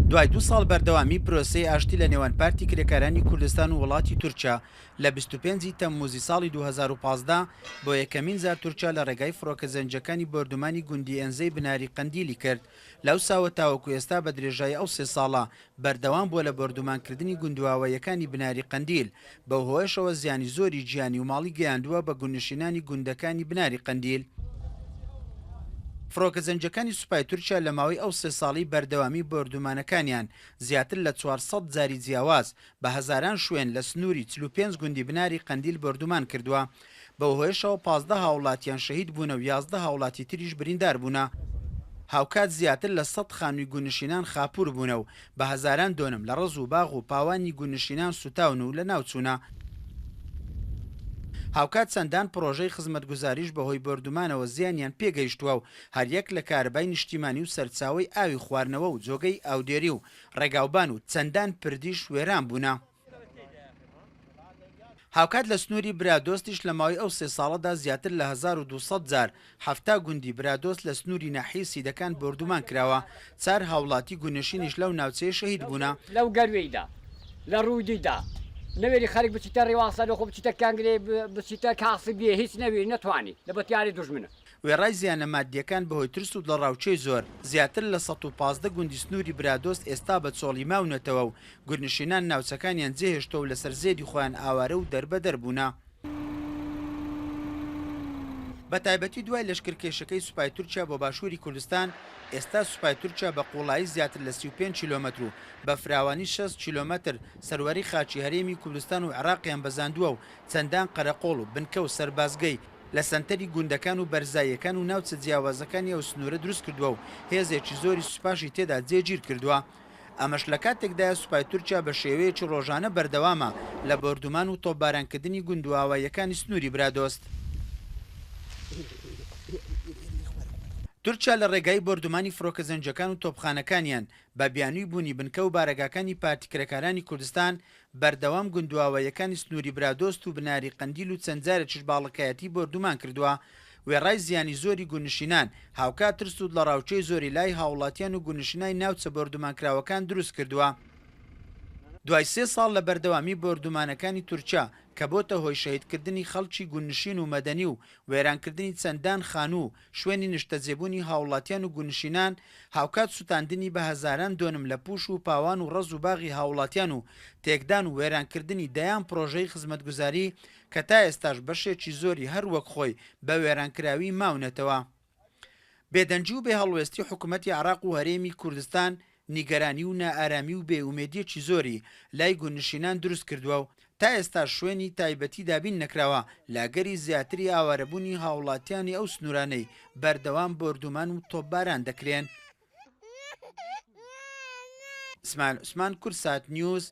دوای دوو ساڵ بەردەوامی پرۆسەی ئاشتی لە نێوان پارتی کرێکارانی کوردستان و وڵاتی تورکیا، لە 25 ی تەمموزی ساڵی 2015 بۆ یەکەمین جار تورکیا لە ڕێگای فڕۆکە جەنگیەکانی بۆردومانی گوندی ئێنزەی بناری قەندیلی کرد. لەوساوە تاوەکو ئێستا بە درێژایی ئەو سێ ساڵە بەردەوام بووە لە بۆردومانکردنی گوندواوەیەکانی بناری قەندیل، بەو هۆیەشەوە زیانی زۆری گیانی و ماڵی گەیاندووە بە گوندنشینانی گوندەکانی بناری قەندیل. فڕۆکە جەنگیەکانی سوپای تورکیا لە ماوەی ئەو سێ ساڵەی بەردەوامی بۆردومانەکانیان زیاتر لە 400 جاری جیاواز بە هەزاران شوێن لە سنووری 45 گوندی بناری قەندیل بۆردومان کردووە، بەو هۆیەشەوە 15 هاوڵاتیان شەهید بوونە و 11 هاوڵاتی تریش بریندار بوونە. هاوکات زیاتر لە سەد خانووی گوندنشینان خاپوور بوونە و بە هەزاران دۆنم لە ڕەز و باغ و پاوانی گوندنشینان سووتاون و لەناوچوونە. هاوکات چەندان پڕۆژەی خزمەتگوزاریش بەهۆی بۆردومانەوە زیانیان پێگەیشتووە و هەریەک لە کارەبای نیشتیمانی و سەرچاوەی ئاوی خواردنەوە و جۆگەی ئاودێری و ڕێگاوبان و چەندان پردیش وێران بوونە. هاوکات لە سنووری برادۆستیش لە ماوەی ئەو سێ ساڵەدا زیاتر لە 1200 جار 70 گوندی برادۆست لە سنووری ناحیەی سیدەکان بۆردومان کراوە، چار هاوڵاتی گوندنشینیش لەو ناوچەیە شەهید بوونە. لەو گەروێیدا، لە ڕوودیدا، نەوێری خەرک بچیتە ڕیواسە لۆخۆ بچیتە کەنگرێ بچیتە کاسبیێ هیچ نەوێری نەتوانی لە بەتیاری دوژمنە. وێڕای زیانە ماددییەکان بەهۆی ترس و دڵەڕاوکێی زۆر، زیاتر لە 115 گوندی سنووری برادۆست ئێستا بە چۆڵی ماونەتەوە و گوندنشینان ناوچەکانیان جێهێشتووە و لەسەر زێدی خۆیان ئاوارە و دەربەدەر بوونە. بەتایبەتی دوای لەشکرکێشەکەی سوپای تورکیا بۆ باشووری کوردستان، ئێستا سوپای تورکیا بە قووڵایی زیاتر لە 35 کیلۆمەتر و بە فراوانی 60 کیلۆمەتر سەروەری خاکی هەرێمی کوردستان و عێراقیان بەزاندووە و چەندان قەرەقۆڵ و بنکە و سەربازگەی لە سەنتەری گوندەکان و بەرزاییەکان و ناوچە جیاوازەکانی ئەو سنوورە دروستکردووە و هێزێکی زۆری سوپاشی تێدا جێگیرکردووە. ئەمەش لە کاتێکدایە سوپای تورکیا بە شێوەیەکی ڕۆژانە بەردەوامە لە بۆردومان و تۆپبارانکردنی گوند و ئاواییەکانی سنووری برادۆست. تورکیا لە ڕێگای بۆردومانی فڕۆکە جەنگیەکان و تۆپخانەکانیان بە بیانووی بوونی بنکە و بارەگاکانی پارتی کرێکارانی کوردستان بەردەوام گوندواوەیەکانی سنووری برادۆست و بناری قەندیل و چەند جارێکیش باڵەکایەتی بۆردومان کردووە، وێڕای زیانی زۆری گوندنشینان، هاوکات ترس و دڵەڕاوکێی زۆری لای هاوڵاتیان و گوندنشینانی ناوچە بۆردومانکراوەکان دروست کردووە. دوای سێ ساڵ لە بەردەوامی بۆردومانەکانی تورکیا کە بۆتە هۆی شەهیدکردنی خەڵکی گوندنشین و مەدەنی و وێرانکردنی چەندان خانوو و شوێنی نیشتەجێبوونی هاوڵاتیان و گوندنشینان، هاوکات سوتاندنی بە هەزاران دۆنم لە پوش و پاوان و ڕەز و باغی هاوڵاتیان و تێکدان و وێرانکردنی دەیان پڕۆژەی خزمەتگوزاری کە تا ئێستاش بەشێکی زۆری هەر وەک خۆی بە وێرانکراوی ماونەتەوە. بێدەنگی و بێهەڵوێستی حکومەتی عێراق و هەرێمی کوردستان نیگەرانی و نائارامی و بێ ئومێدیەکی زۆری لای گوندنشینان دروست کردوە و تا ئێستاش شوێنی تایبەتی دابین نەکراوە لە ئەگەری زیاتری ئاوارەبوونی هاوڵاتیانی ئەو سنوورانەی بەردەوام بۆردومان و تۆپباران دەکرێن. ئیسماعیل عوسمان، کوردسات نیوز.